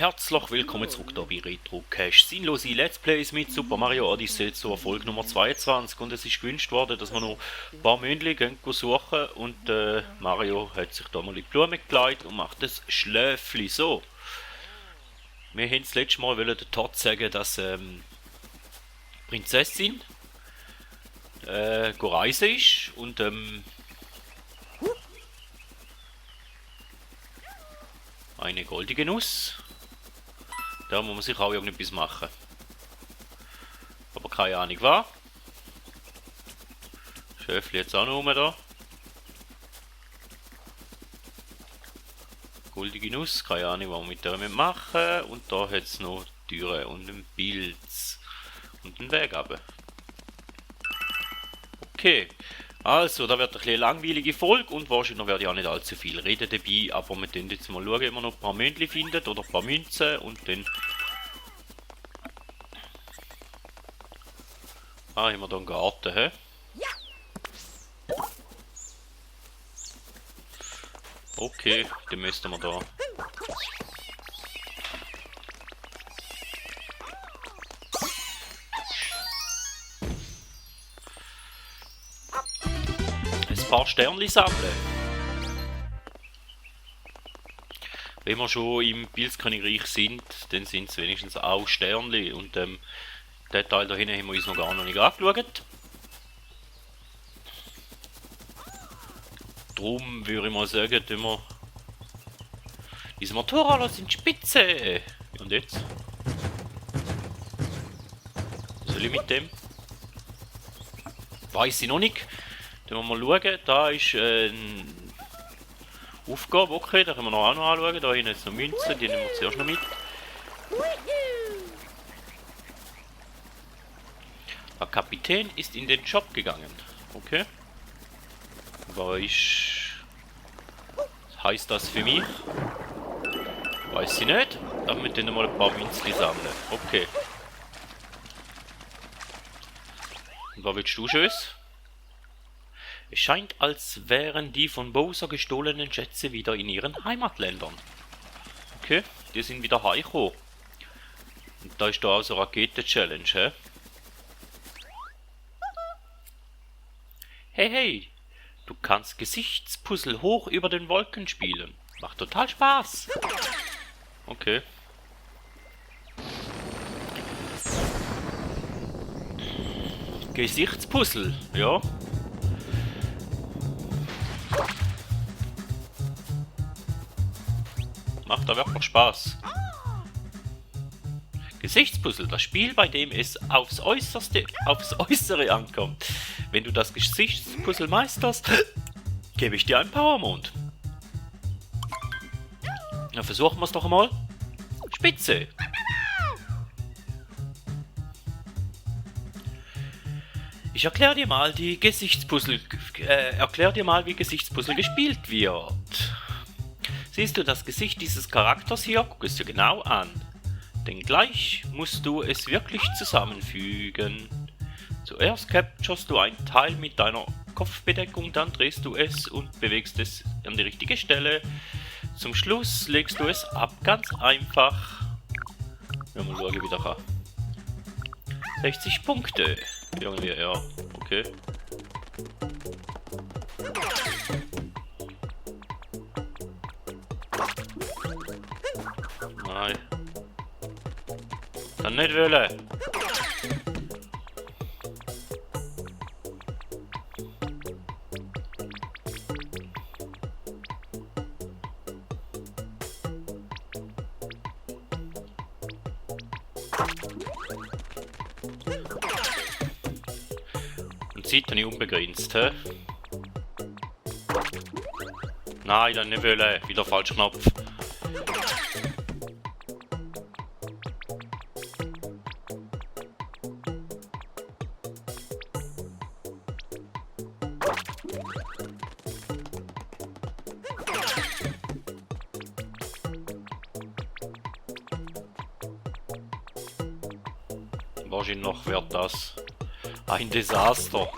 Herzlich willkommen zurück hier bei RetroCache. Sinnlose Let's Plays mit Super Mario Odyssey zur Folge Nummer 22. Und es ist gewünscht worden, dass wir noch ein paar Männchen suchen. Und Mario hat sich da mal in die Blume gelegt und macht das Schläfli so. Wir haben das letzte Mal den Todd sagen, dass Prinzessin reisen ist und eine goldige Nuss. Da muss man sich auch irgendetwas machen. Aber keine Ahnung was. Schöfli jetzt auch noch rum da. Goldige Nuss, keine Ahnung was wir mit der machen. Und da hat es noch Türen und einen Pilz. Und einen Weg runter. Okay. Also, da wird eine langweilige Folge und wahrscheinlich werde ich auch nicht allzu viel reden dabei, aber wir können jetzt mal schauen, ob wir noch ein paar Münzli finden oder ein paar Münzen und dann... haben wir da einen Garten, hä? Okay, dann müssten wir da... ein paar Sternli sammeln. Wenn wir schon im Pilzkönigreich sind, dann sind es wenigstens auch Sternli. Und den Teil da hinten haben wir uns noch gar nicht angeschaut. Darum würde ich mal sagen, dass wir diese Motorräder sind spitze. Und jetzt? Was soll ich mit dem? Weiß ich noch nicht. Dann wir mal schauen, da ist eine Aufgabe, okay, da können wir auch noch anschauen. Da hinten ist noch Münzen, die nehmen wir zuerst noch mit. Der Kapitän ist in den Shop gegangen. Okay. Was heißt das für mich? Weiß ich nicht. Darf wir dann mal ein paar Münzen sammeln. Okay. Und was willst du, Schöss? Es scheint, als wären die von Bowser gestohlenen Schätze wieder in ihren Heimatländern. Okay, die sind wieder heimgekommen. Und da ist da auch so Raketen-Challenge, hä? Hey, hey! Du kannst Gesichtspuzzle hoch über den Wolken spielen. Macht total Spaß! Okay. Gesichtspuzzle, ja. Macht da wirklich Spaß. Gesichtspuzzle, das Spiel, bei dem es aufs Äußere ankommt. Wenn du das Gesichtspuzzle meisterst, gebe ich dir einen Powermond. Na, versuchen wir es doch einmal. Spitze! Ich erkläre dir mal, wie Gesichtspuzzle gespielt wird. Siehst du das Gesicht dieses Charakters hier? Guck es dir genau an. Denn gleich musst du es wirklich zusammenfügen. Zuerst capturest du ein Teil mit deiner Kopfbedeckung, dann drehst du es und bewegst es an die richtige Stelle. Zum Schluss legst du es ab, ganz einfach. Ja, mal schauen, wie der kann. 60 Punkte. Irgendwie, ja, okay. Nein. Kann nicht wollen. Und Zeit habe ich unbegrenzt, hä? Nein, dann nicht wollen. Wieder falsch Knopf. Wahrscheinlich noch wird das ein Desaster.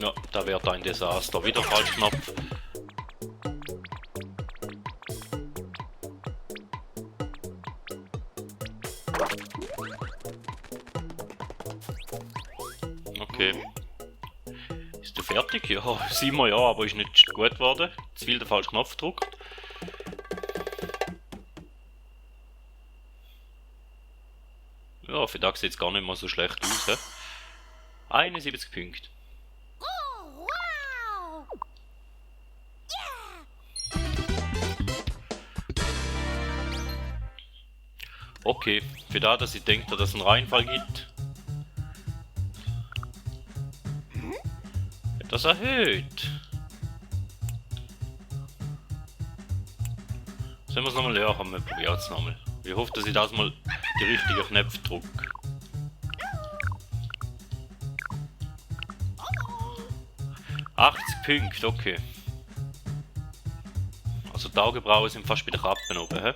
Ja, da wird ein Desaster. Wieder Falschknopf. Okay. Ist du fertig? Ja, sind wir ja, aber ist nicht gut geworden. Zu viel den falschen Knopf gedrückt. Ja, für das sieht es gar nicht mal so schlecht aus. He? 71 Punkte. Okay, für da, dass ich denke, dass es einen Reinfall gibt. Wird das erhöht. Sollen wir es nochmal lernen? Wir probieren es nochmal. Ich hoffe, dass ich das mal die richtigen Knöpfe drücke. Punkte, okay. Also die Augenbrauen sind fast bei den Kappen oben, hä?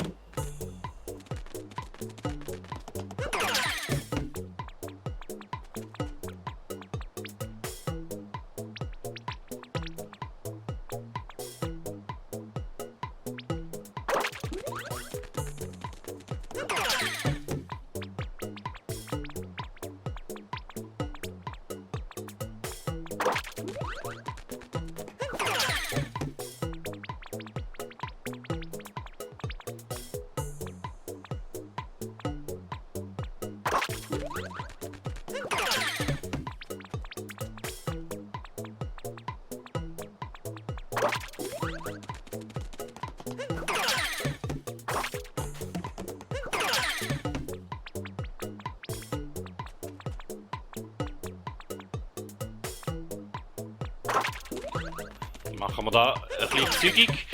Machen wir da ein bisschen zügig,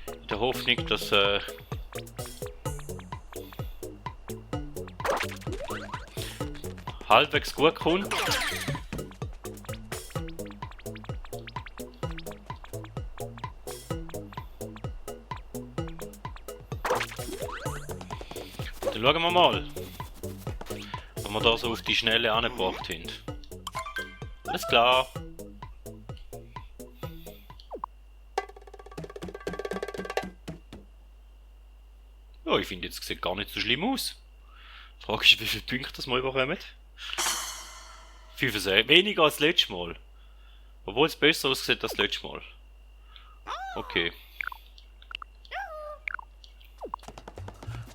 in der Hoffnung, dass halbwegs gut kommt. Dann schauen wir mal, ob wir da so auf die Schnelle angebracht haben. Alles klar. Ja, ich finde, jetzt sieht gar nicht so schlimm aus. Die Frage ist, wie viele Punkte das wir überkommen. 65, weniger als letztes Mal. Obwohl es besser aussieht als letztes Mal. Okay.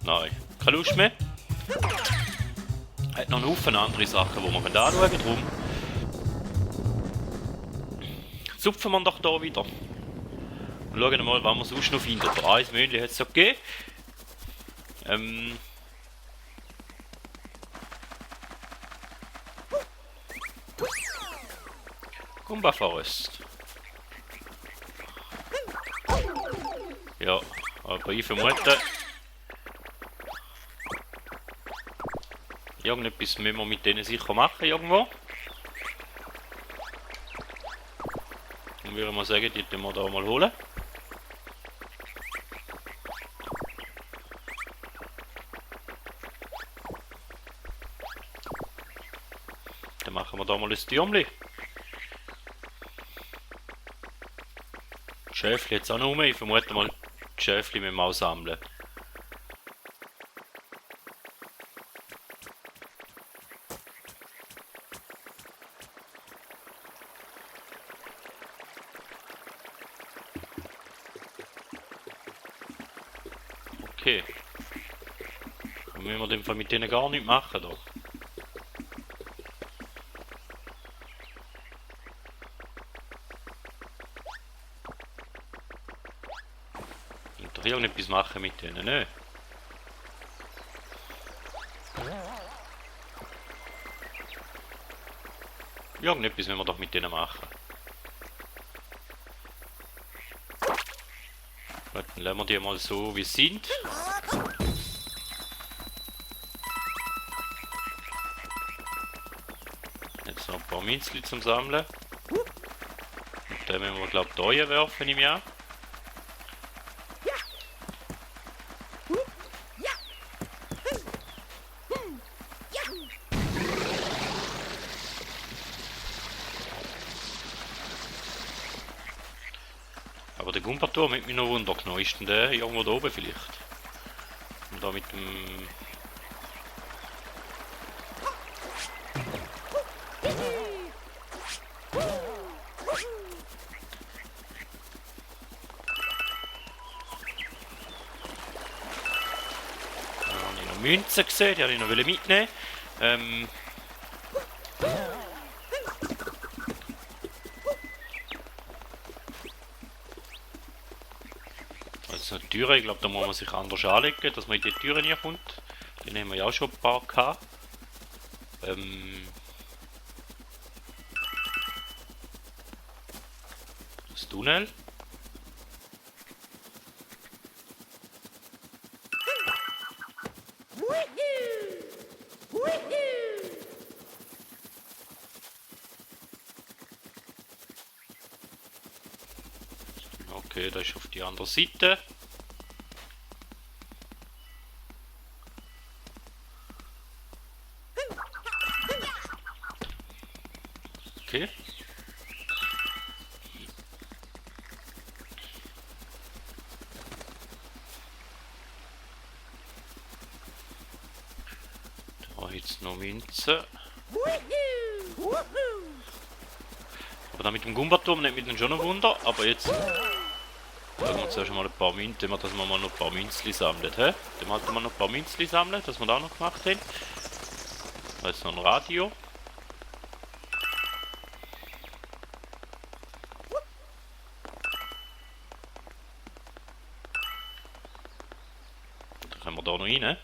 Nein, keine Lust mehr. Hat noch einen Haufen andere Sachen, die wir anschauen können. Drum zupfen wir doch da wieder. Und schauen mal, was wir sonst noch finden. Für ein Männchen hat es ja gegeben. Gumba Forest. Ja, aber ich vermute, irgendetwas müssen wir mit denen sicher machen irgendwo. Dann würde ich mal sagen, die können wir da mal holen. Dann machen wir da mal ein Türmchen. Schäfli jetzt auch noch rum. Ich vermute mal, die Schäfli müssen wir auch sammeln. Okay. Dann müssen wir in dem Fall mit denen gar nichts machen. Da. Doch irgendetwas machen mit denen, ne? Irgendetwas müssen wir doch mit denen machen. Gut, dann lassen wir die mal so wie sie sind. Jetzt noch ein paar Münzli zum Sammeln. Und dann müssen wir, glaube ich, hier werfen im Jahr. der Gumperturm mit mir noch Wunder genommen. Ist denn der irgendwo da oben vielleicht? Und da mit dem... Münzen gesehen, die wollte ich noch mitnehmen. Also die Türe, ich glaube, da muss man sich anders anlegen, dass man in die Türe nie kommt. Die haben wir ja auch schon ein paar gehabt. Das Tunnel. Okay, das ist auf die andere Seite. Okay. Da jetzt noch Münze. Aber dann mit dem Gumberturm nicht mit dem schon ein Wunder, aber jetzt schauen wir zuerst mal ein paar Münzen, dass wir mal noch ein paar Münzli sammeln. Dann wollten wir noch ein paar Münzli sammeln, das wir da noch gemacht haben. Da ist noch ein Radio. Da können wir da noch rein.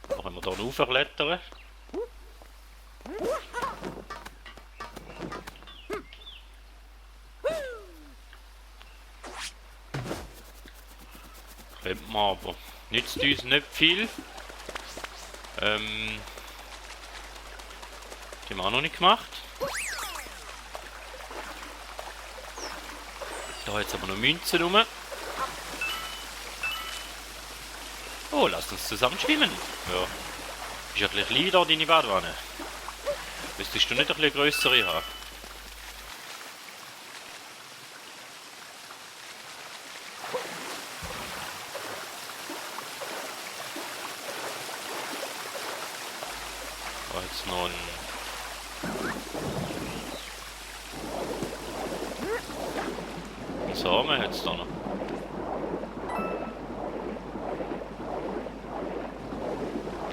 Da können wir da noch raufklettern. Könnte man aber. Nützt uns nicht viel. Die haben wir auch noch nicht gemacht. Da jetzt aber noch Münzen rum. Oh, lasst uns zusammen schwimmen. Ja. Ist ja ein bisschen klein da, deine Badwanne. Müsstest du nicht ein bisschen grössere haben? Da jetzt noch ein Samen hat es da noch.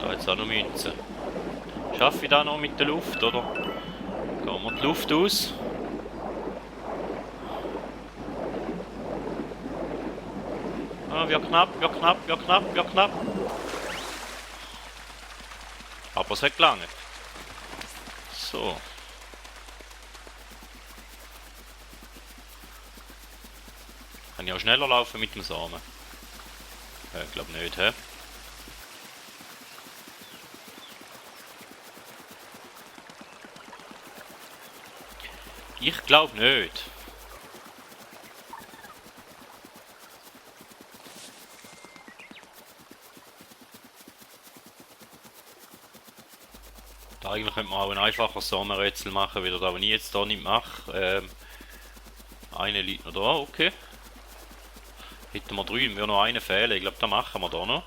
Da jetzt auch noch Münzen. Schaffe ich da noch mit der Luft, oder? Gehen wir die Luft aus. Ah, wird knapp, wird knapp, wird knapp, wird knapp. Aber es hat gelangt. So. Kann ich auch schneller laufen mit dem Samen? Ich glaube nicht, hä? Ich glaube nicht. Da eigentlich könnte man auch ein einfaches Samenrätsel machen, wie das aber ich jetzt hier nicht mache. Eine liegt noch da, okay. Hätten wir drei, wir noch einen fehlen. Ich glaube, da machen wir da noch.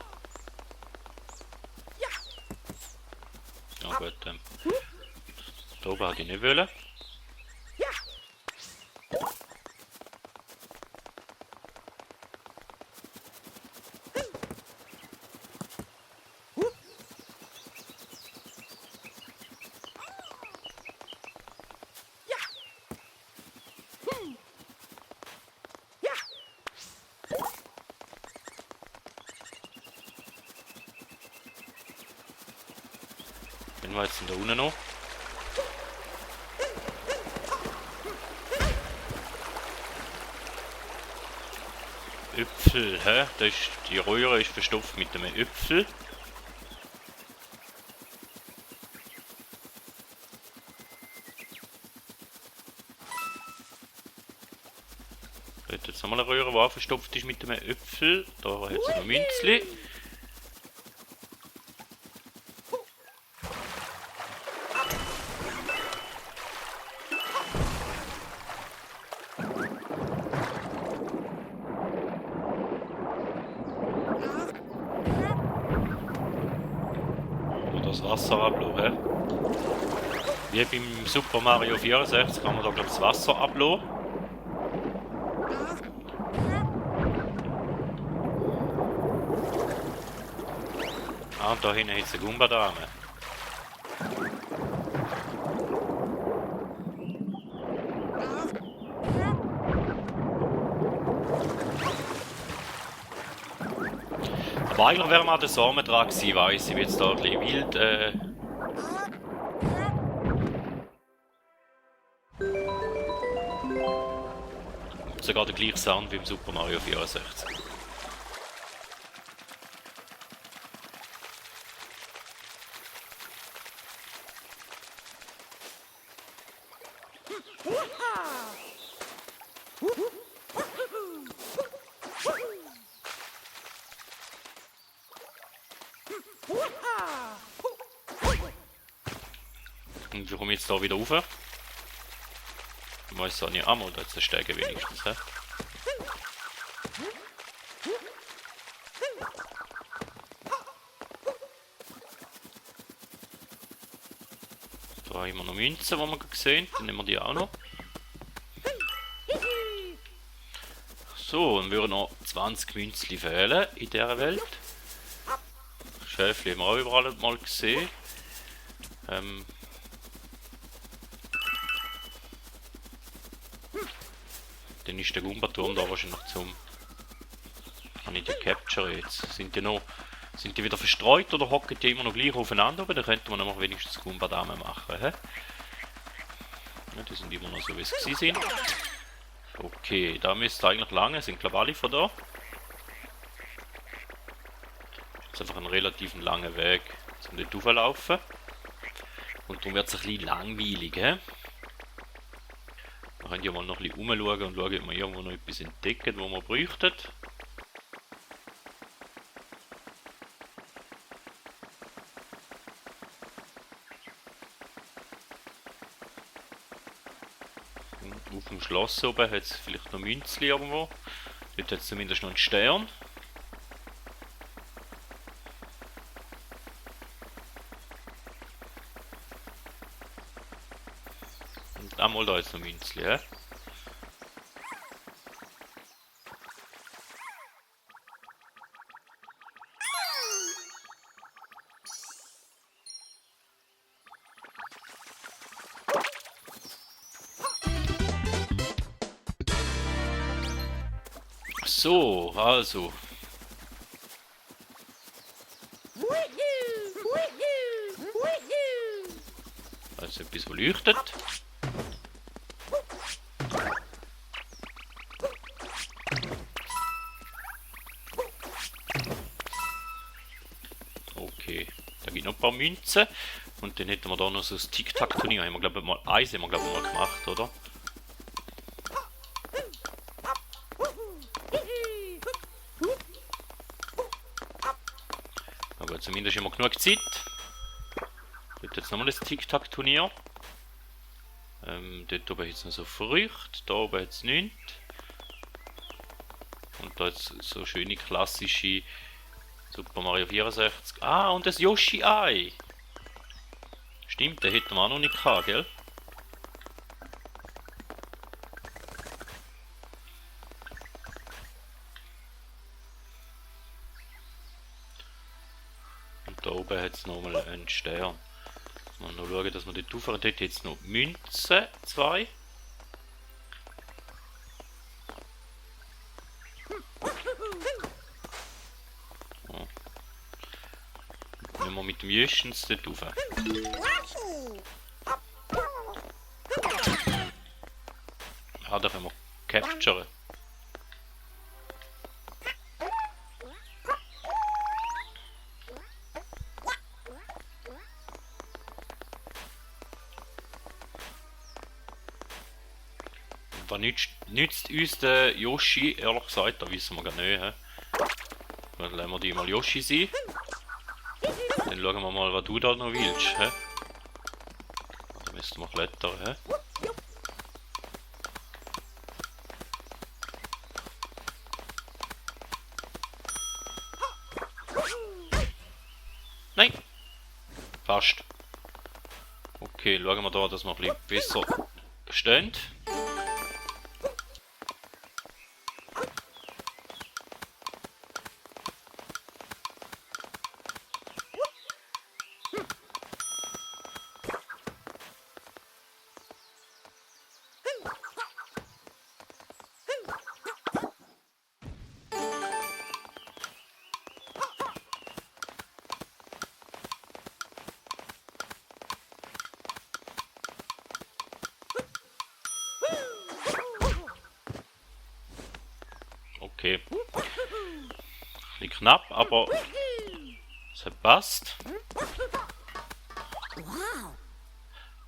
Ja gut, da oben hätte ich nicht wollen. Wenn wir jetzt da unten noch. Äpfel, hä? Das ist, die Röhre ist verstopft mit einem Äpfel. Da hat jetzt nochmal eine Röhre, die auch verstopft ist mit einem Äpfel. Da hat es noch Münzli. Wasser ablassen. Wie beim Super Mario 64 kann man da glaube ich das Wasser ablassen. Ah, und da hinten hat es eine Gumba-Dame. Aber eigentlich wäre mal der Samen dran gewesen, weiss ich, wie jetzt da ein bisschen wild, sogar der gleiche Sound wie im Super Mario 64. Und wir kommen jetzt da wieder rauf. Ich weiß auch nicht, einmal da jetzt Stege wenigstens. He? Da haben wir noch Münzen, die wir gesehen haben. Dann nehmen wir die auch noch. So, dann würden noch 20 Münzli fehlen in dieser Welt. Schäfli haben wir auch überall mal gesehen. Dann ist der Gumba-Turm da wahrscheinlich zum... Kann ich die capture jetzt? Sind die wieder verstreut oder hocken die immer noch gleich aufeinander? Aber dann könnte man noch wenigstens Gumba-Dame machen. He? Ja, die sind immer noch so wie es gewesen sind. Okay, da müsste eigentlich lange, sind glaube ich alle von da. Das ist einfach ein relativ langer Weg zum dort rauflaufen. Und darum wird es ein bisschen langweilig. He? Wir können ja mal noch ein bisschen rumschauen und schauen, ob wir irgendwo noch etwas entdecken, was wir bräuchten. Und auf dem Schloss oben hat es vielleicht noch Münzli irgendwo. Dort hat es zumindest noch einen Stern. Und einmal da jetzt noch Münzli, he? So, also. Also etwas, was leuchtet. Okay, da gibt noch ein paar Münzen. Und dann hätten wir da noch so ein Tic-Tac-Turnier. Haben wir glaube ich mal eins haben wir, glaube ich, mal gemacht, oder? Aber zumindest haben wir genug Zeit. Dort jetzt nochmal das Tic-Tac-Turnier. Dort oben hat es noch so Früchte, da oben hat es nichts. Und da jetzt so schöne klassische Super Mario 64. Ah, und das Yoshi-Ei! Stimmt, den hätten wir auch noch nicht gehabt, gell? Und da oben hat es nochmal einen Stern. Mal noch schauen, dass wir dort rauffahren. Dort jetzt noch Münzen, 2. Oh. Nehmen wir mit dem Jüschens dort rauf. Ah, da können wir capturen. Was nützt uns der Yoshi? Ehrlich gesagt, da wissen wir gar nicht. He? Dann lassen wir die mal Yoshi sein. Dann schauen wir mal, was du da noch willst. He? Da müssen wir klettern. He? Nein! Fast. Okay, schauen wir da, dass wir ein bisschen besser stehen. Okay. Nicht knapp, aber es hat passt.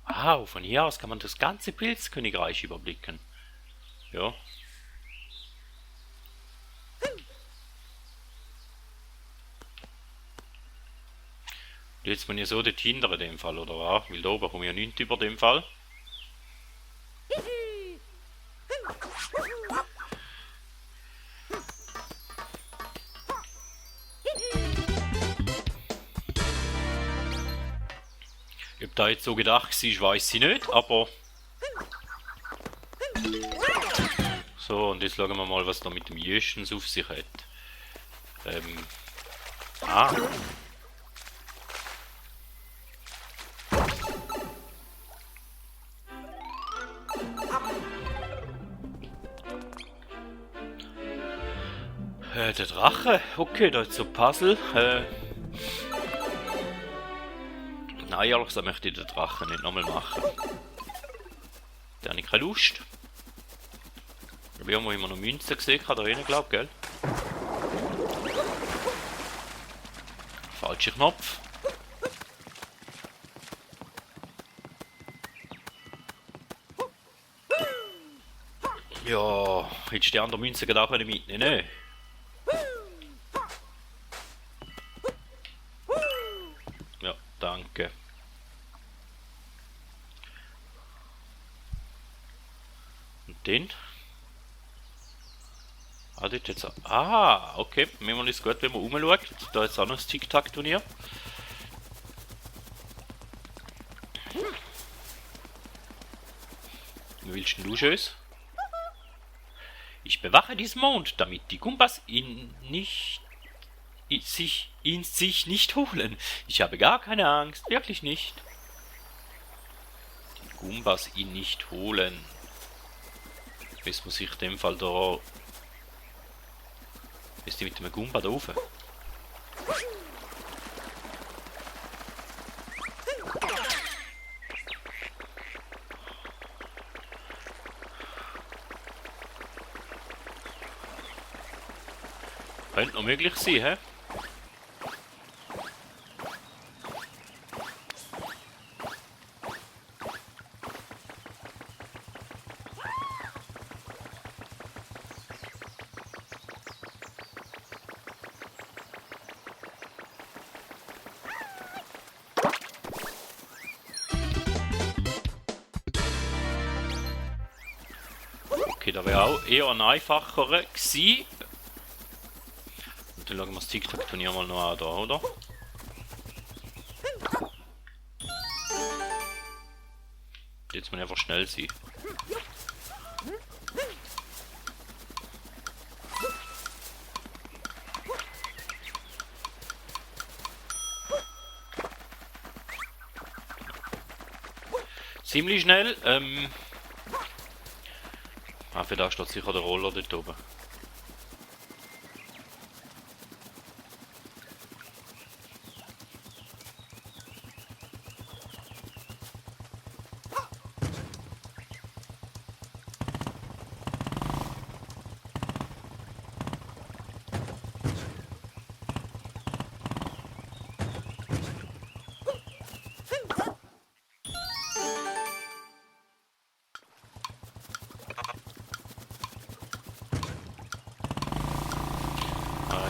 Wow, von hier aus kann man das ganze Pilzkönigreich überblicken. Ja. Jetzt muss ich so dort hinter in dem Fall, oder was? Weil da oben komme ich ja nichts über dem Fall. Ob da jetzt so gedacht war, weiß ich nicht, aber... So, und jetzt schauen wir mal, was da mit dem Jöschens auf sich hat. Ah. Der Drache. Okay, da ist so ein Puzzle. Nein, ehrlich gesagt möchte ich den Drachen nicht nochmal machen. Da habe ich keine Lust. Wir haben immer noch Münzen gesehen, da drinnen, glaube ich, gell? Falscher Knopf. Ja, hättest du die anderen Münzen auch mitnehmen, ne? Ja, danke. Und den? Ah, dort jetzt. Ah, okay. Manchmal ist es gut, wenn man rumschaut. Da ist auch noch das Tic-Tac-Turnier. Wie willst denn du Schöss? Ich bewache diesen Mond, damit die Gumbas ihn sich nicht holen. Ich habe gar keine Angst, wirklich nicht. Die Gumbas ihn nicht holen. Jetzt muss ich in dem Fall da... Ist die mit dem Gumba da rauf? Könnte noch möglich sein, hä? Okay, da wäre auch eher ein einfacherer gewesen. Und dann schauen wir das Tic-Tac-Turnier mal noch an, da, oder? Jetzt muss ich einfach schnell sein. Ziemlich schnell, für da steht sicher der Roller dort oben.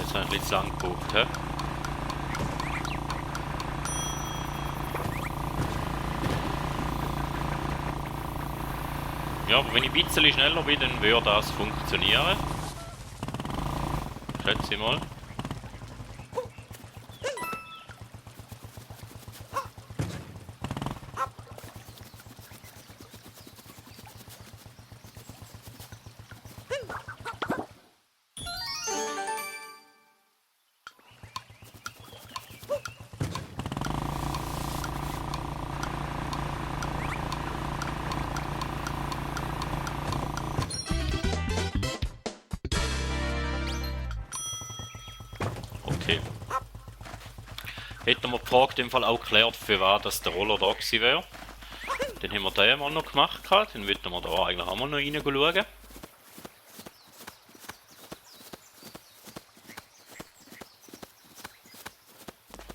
Jetzt habe ich ein bisschen lang gebraucht, hä? Ja, aber wenn ich ein bisschen schneller bin, dann würde das funktionieren. Schätze ich mal. Okay. Hätten wir die Frage in dem Fall auch geklärt, für was das der Roller da gewesen wäre. Dann haben wir den mal noch gemacht, dann wollten wir da eigentlich auch mal noch reinschauen.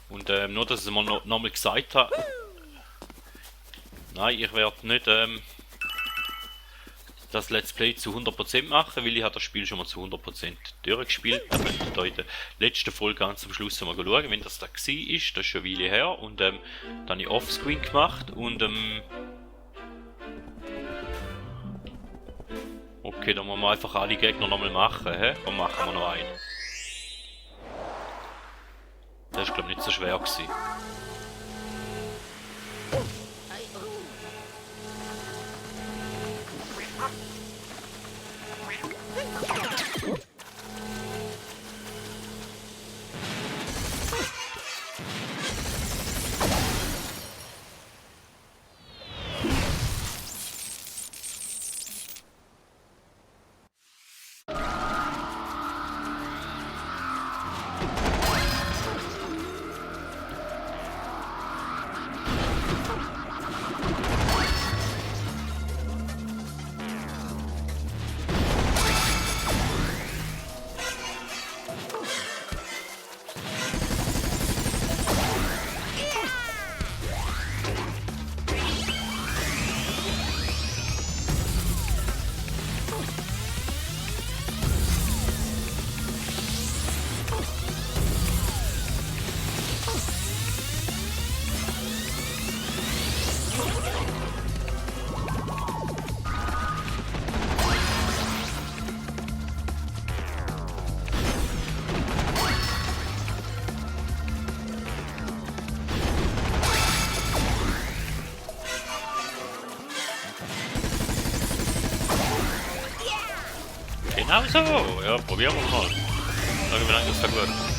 Und nur, dass ich es mal noch mal gesagt habe. Nein, ich werde nicht das Let's Play zu 100% machen, weil ich habe das Spiel schon mal zu 100% durchgespielt. Da könnt ihr da in der letzten Folge ganz am Schluss mal schauen, wenn das da war. Das ist schon eine Weile her. Und dann habe ich Offscreen gemacht und okay, dann müssen wir einfach alle Gegner nochmal machen, hä? Dann machen wir noch einen. Das war glaube ich nicht so schwer gewesen. Genau so, ja, probieren wir mal. Schauen, wie lange das da gut kommt.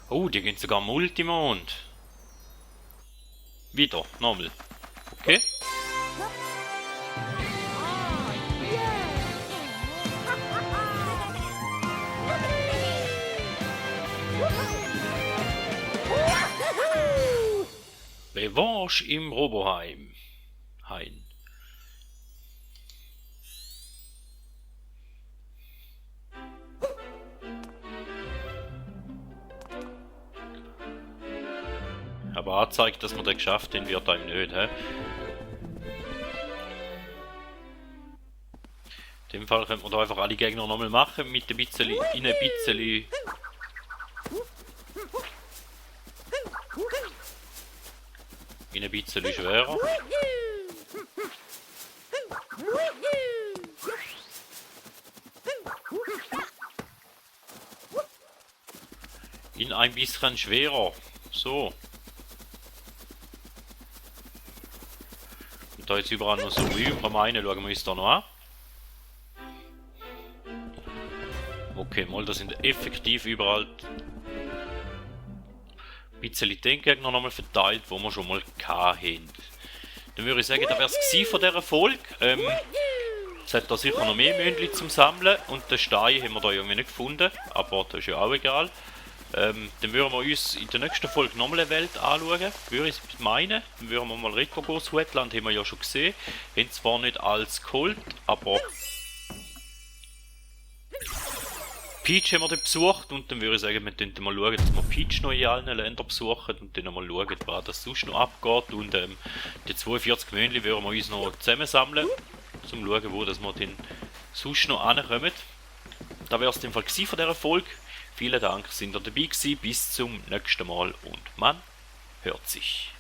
Oh, die gehen sogar Multimond. Wieder, nochmal. Okay. Revanche im Roboheim. Hein. Aber anzeigt, dass wir das geschafft haben, wird einem nicht, hä? In dem Fall könnte man da einfach alle Gegner nochmal machen, mit ein bisschen, in ein bisschen schwerer. In ein bisschen schwerer. So. Und da jetzt überall noch so rüber meine, schauen wir uns da noch an. Okay, mal, da sind effektiv überall ein bisschen den Gegner nochmal verteilt, wo wir schon mal hatten. Dann würde ich sagen, das wäre es von dieser Folge. Es hat da sicher noch mehr Mündchen zum Sammeln und den Stein haben wir da irgendwie nicht gefunden, aber das ist ja auch egal. Dann würden wir uns in der nächsten Folge nochmal eine Welt anschauen, würde ich meinen. Dann würden wir mal Retrogos Wetland, haben wir ja schon gesehen. Haben zwar nicht alles geholt, aber Peach haben wir dann besucht und dann würde ich sagen, wir schauen mal schauen, dass wir Peach noch in allen Ländern besuchen und dann mal schauen, was das sonst noch abgeht und die 42 Männchen würden wir uns noch zusammensammeln, um zu schauen, wo das wir dann sonst noch ankommen. Das wäre es im Fall von dieser Folge. Vielen Dank, sind ihr dabei gewesen, bis zum nächsten Mal und man hört sich.